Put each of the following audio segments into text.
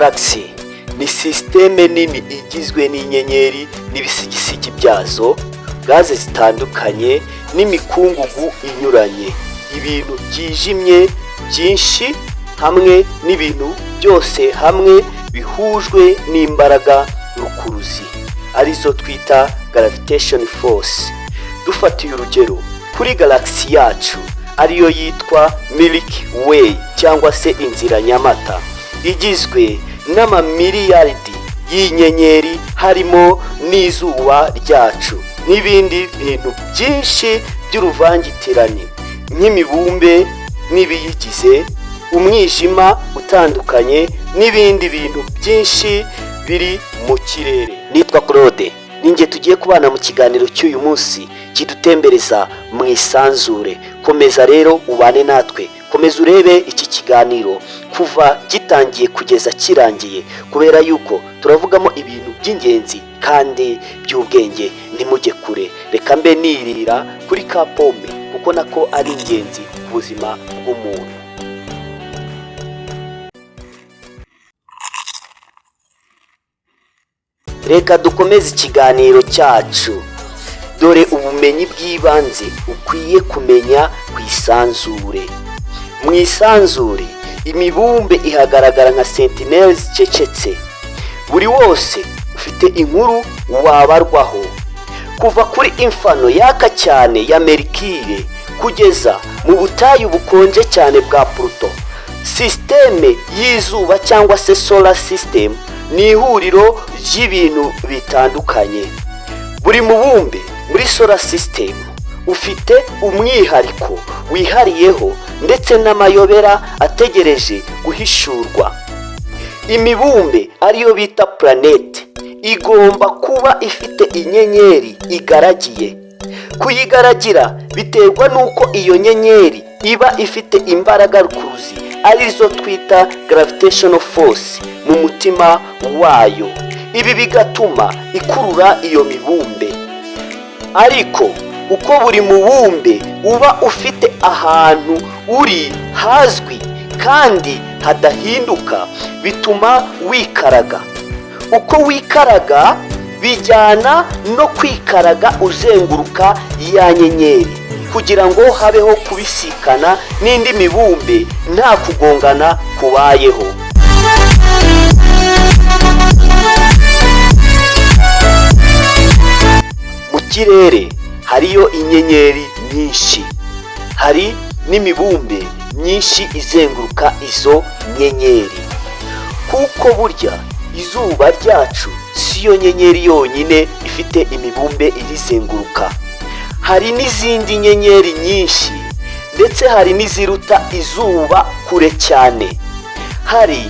Galaxy ni sisiteme nini igizwe n'inyenyeri n'ibisigisigi byazo, gaze zitandukanye n'imikungugu inyuranye, ibintu byijimye byinshi hamwe n'ibintu byose hamwe bihujwe n'imbaraga rukuruzi, arizo twita gravitation force. Dufatiye urugero kuri galaxy yacu, ariyo yitwa Milky Way cyangwa se inzira Nyamata, igizwe n'amamiliyaridi y'inyenyeri, harimo n'izuba ryacu n'ibindi bintu byinshi by'uruvangitirane nk'imibumbe n'ibiyigize, umwijima utandukanye n'ibindi bintu byinshi biri mu kirere. Nitwa Claude, ninjye tugiye kubana mu kiganiro cy'uyu munsi kidutembereza mu isanzure. Komeza rero ubane natwe, komeza urebe iki kiganiro kuva gitangiye kugeza kirangiye, kubera yuko turavugamo ibintu by'ingenzi kandi by'ubwenge. Ntimujye kure, reka mbe nirira kuri ka pome, kuko nako ari ingenzi ku buzima bw'umuntu. Reka dukomeze ikiganiro cyacu. Dore ubumenyi bw'ibanze ukwiye kumenya ku isanzure. Mu isanzure, imibumbe ihagaragara nka sentinelle zicecetse, buri wose ufite inkuru wabarwaho, kuva kuri inferno yaka cyane ya Merikire kugeza mu butayu bukonje cyane bwa Pluto. Sisiteme y'izuba cyangwa se solar system ni ihuriro ry'ibintu bitandukanye. Buri mubumbe muri solar system ufite umwihariko wihariyeho ndetse n'amayobera ategereje guhishurwa. Imibumbe, ariyo bita planète, igomba kuba ifite inyenyeri igaragiye. Kuyigaragira biterwa n'uko iyo nyenyeri iba ifite imbaraga rukuruzi, arizo twita gravitational force, mu mutima wayo. Ibi bigatuma ikurura iyo mibumbe. Ariko uko buri mubumbe uba ufite ahantu uri hazwi kandi hadahinduka, bituma wikaraga. Uko wikaraga bijyana no kwikaraga uzenguruka ya nyenyeri, kugira ngo habeho kubisikana n'indi mibumbe nta kugongana kubayeho. Mu kirere hariyo inyenyeri nyinshi, hari n'imibumbe myinshi izenguruka izo nyenyeri, kuko burya izuba ryacu si yo nyenyeri yonyine ifite imibumbe irizenguruka. Hari n'izindi nyenyeri nyinshi, ndetse hari n'iziruta izuba kure cyane. Hari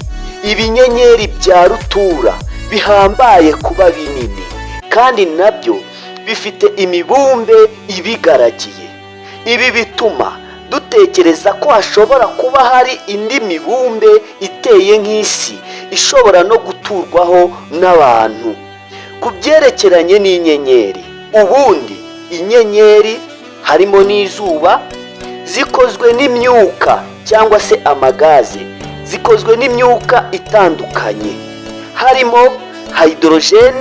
ibinyenyeri bya rutura bihambaye kuba binini, kandi nabyo bifite imibumbe ibigaragiye. Ibi bituma dutekereza ko hashobora kuba hari indi mibumbe iteye nk'isi, ishobora no guturwaho n'abantu. Ku byerekeranye n'inyenyeri, ubundi inyenyeri, harimo n'izuba, zikozwe n'imyuka cyangwa se amagaze. Zikozwe n'imyuka itandukanye, harimo hydrogen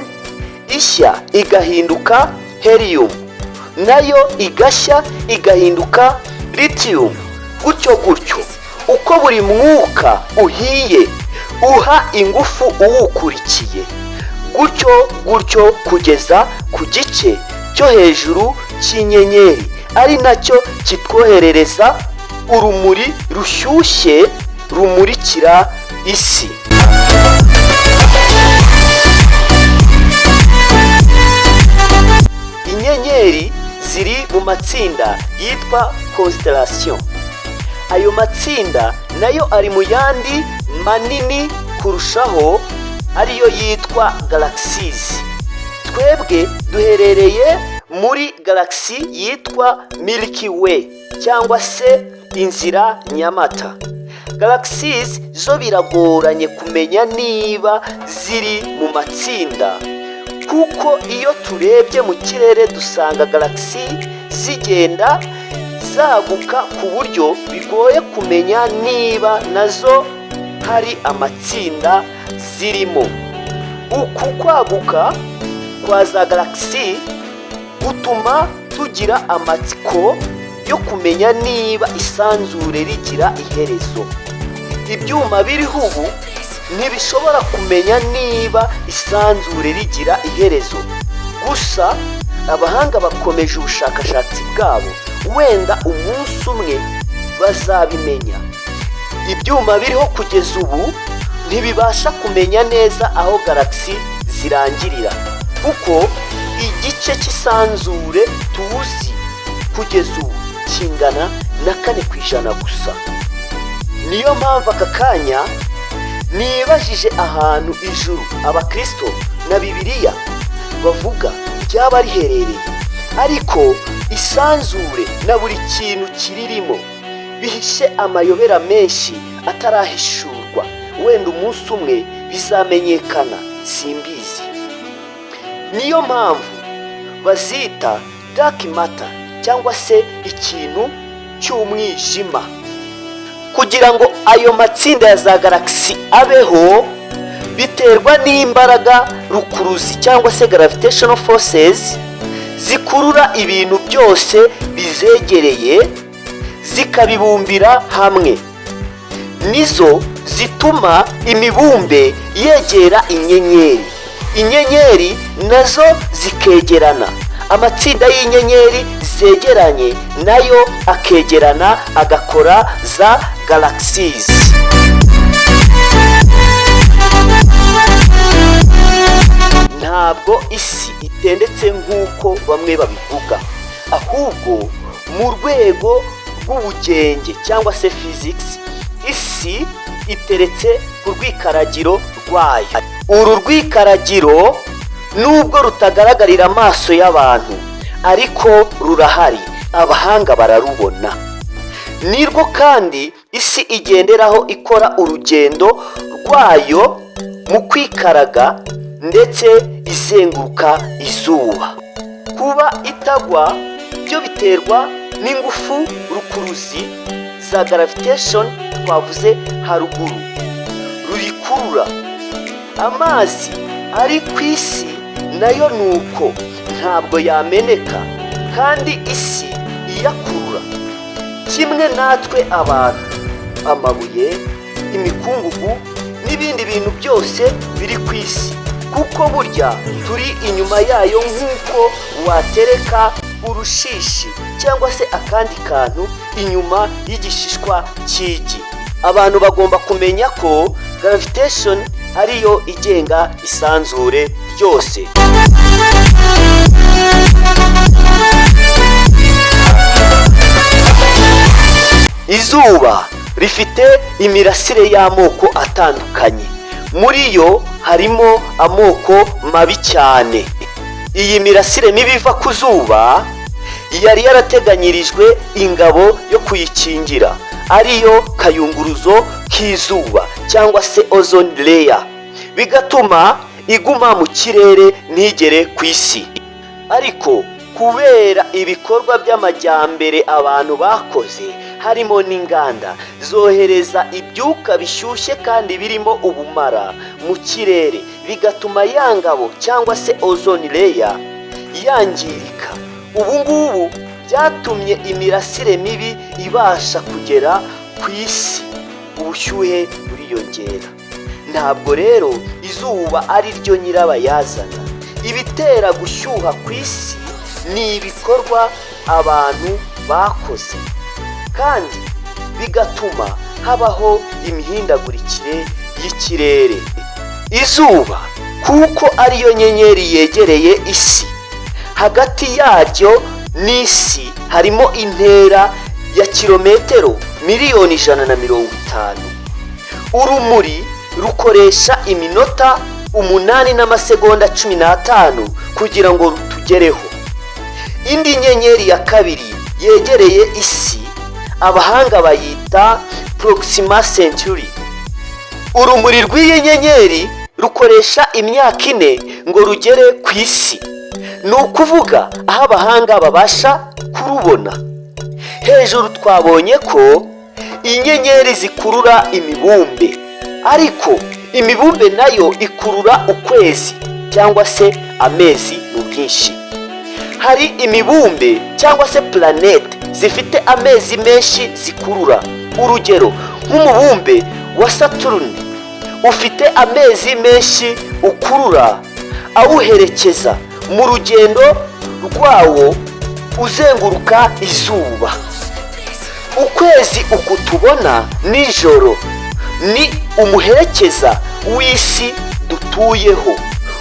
ishya igahinduka helium, nayo igashya igahinduka lithium, gutyo gutyo. Uko buri mwuka uhiye uha ingufu uwukurikiye, gutyo gutyo, kugeza ku gice cyo hejuru cy'inyenyeri, ari nacyo kitwoherereza urumuri rushyushye rumurikira isi. Inyenyeri ziri mu matsinda yitwa constellation. Ayo matsinda nayo ari mu yandi manini kurushaho, ariyo yitwa galaxies. Twebwe duherereye muri galaxy yitwa Milky Way cyangwa se inzira Nyamata. Galaxies zo biragoranye kumenya niba ziri mu matsinda, kuko iyo turebye mu kirere dusanga galaxy zigenda zaguka ku buryo bigoye kumenya niba nazo hari amatsinda. zirimo. Uku kwaguka kwa za galagisi gutuma tugira amatsiko yo kumenya niba isanzure rigira iherezo. Ibyuma biriho ubu ntibishobora kumenya niba isanzure rigira iherezo. Gusa abahanga bakomeje ubushakashatsi bwabo, wenda umunsi umwe bazabimenya. Ibyuma biriho kugeza ubu ntibibasha kumenya neza aho galagisi zirangirira, kuko igice cy'isanzure tuzi kugeza ubu kingana na 4% gusa. Niyo mpamvu aka kanya nibajije ahantu ijuru Abakirisito na Bibiliya bavuga ryaba riherereye. Ariko isanzure na buri kintu kiririmo bihishe amayobera menshi atarahishurwa. Wenda umunsi umwe bizamenyekana, simbizi. Niyo mpamvu bazita dark matter cyangwa se ikintu cy'umwijima. Kugira ngo ayo matsinda ya za galagisi abeho, biterwa n'imbaraga rukuruzi cyangwa se gravitational forces zikurura ibintu byose bizegereye, zikabibumbira hamwe. Nizo zituma imibumbe yegera inyenyeri, inyenyeri nazo zikegerana, amatsinda y'inyenyeri zegeranye nayo akegerana, agakora za galaxies. Ntabwo isi itendetse nk'uko bamwe babivuga, ahubwo mu rwego rw'ubugenge cyangwa se physics, isi iteretse ku rwikaragiro rwayo. Uru rwikaragiro, nubwo rutagaragarira amaso y'abantu, ariko rurahari, abahanga bararubona. Nirwo kandi isi igenderaho ikora urugendo rwayo mu kwikaraga ndetse izenguruka izuba. Kuba itagwa byo biterwa n'ingufu rukuruzi za gravitation twavuze haruguru ruyikurura. Amazi ari ku isi nayo ni uko, ntabwo yameneka kandi isi iyakurura, kimwe natwe abantu, amabuye, imikungugu n'ibindi bintu byose biri ku isi, kuko burya turi inyuma yayo nk'uko watereka urushishi cyangwa se akandi kantu inyuma y'igishishwa cy'igi. Abantu bagomba kumenya ko gravitation ariyo igenga isanzure ryose. Izuba rifite imirasire y'amoko atandukanye. Muri yo harimo amoko mabi cyane. Iyi mirasire mibi iva ku zuba yari yarateganyirijwe ingabo yo kuyikingira, ariyo kayunguruzo k'izuba cyangwa se ozone layer, bigatuma iguma mu kirere ntigere ku isi. Ariko kubera ibikorwa by'amajyambere abantu bakoze, harimo n'inganda zohereza ibyuka bishyushye kandi birimo ubumara mu kirere, bigatuma ya ngabo cyangwa se ozone layer yangirika. Ubu ngubu byatumye imirasire mibi ibasha kugera ku isi, ubushyuhe buriyongera. Ntabwo rero izuba ari ryo nyirabayazana. Ibitera gushyuha ku isi ni ibikorwa abantu bakoze, kandi bigatuma habaho imihindagurikire y'ikirere. Izuba, kuko ariyo nyenyeri yegereye isi, hagati yaryo n'isi harimo intera ya kilometero 150,000,000. Urumuri rukoresha iminota 8 n'amasegonda 15 kugira ngo rutugereho. Indi nyenyeri ya kabiri yegereye isi, abahanga bayita Proxima Centauri. Urumuri rw'iyi nyenyeri rukoresha imyaka 4 ngo rugere ku isi, ni ukuvuga aho abahanga babasha kurubona. Hejuru twabonye ko inyenyeri zikurura imibumbe, ariko Imibumbe nayo ikurura ukwezi cyangwa se amezi mu bwinshi. Hari imibumbe cyangwa se planète zifite amezi menshi zikurura. Urugero, nk'umubumbe wa Saturne ufite amezi menshi ukurura, awuherekeza mu rugendo rwawo uzenguruka izuba. Ukwezi uku tubona nijoro ni umuherekeza w'isi dutuyeho,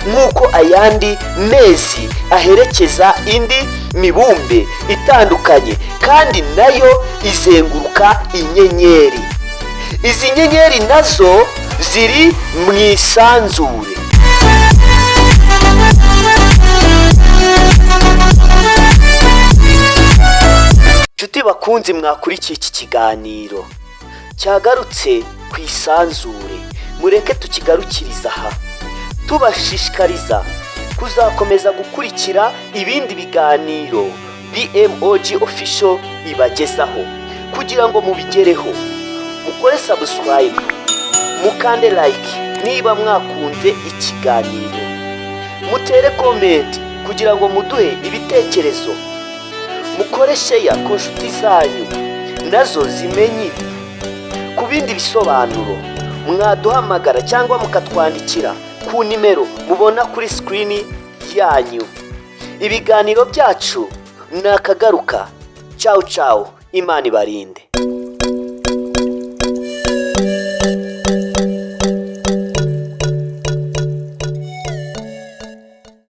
nk'uko ayandi mezi aherekeza indi mibumbe itandukanye, kandi nayo izenguruka inyenyeri. Izi nyenyeri nazo ziri mu isanzure. Inshuti bakunzi mwakurikiye iki kiganiro cyagarutse ku isanzure, mureke tukigarukiriza aha, tubashishikariza kuzakomeza gukurikira ibindi biganiro BMOG Official ibagezaho. Kugira ngo mubigereho, mukore subscribe, mukande like niba mwakunze ikiganiro, mutere comment kugira ngo muduhe ibitekerezo, mukore share ku nshuti zanyu nazo zimenye ibi. Ku bindi bisobanuro, mwaduhamagara cyangwa mukatwandikira ku nimero mubona kuri screen yanyu. Ibiganiro byacu ni akagaruka. Cawu cawu, Imana ibarinde.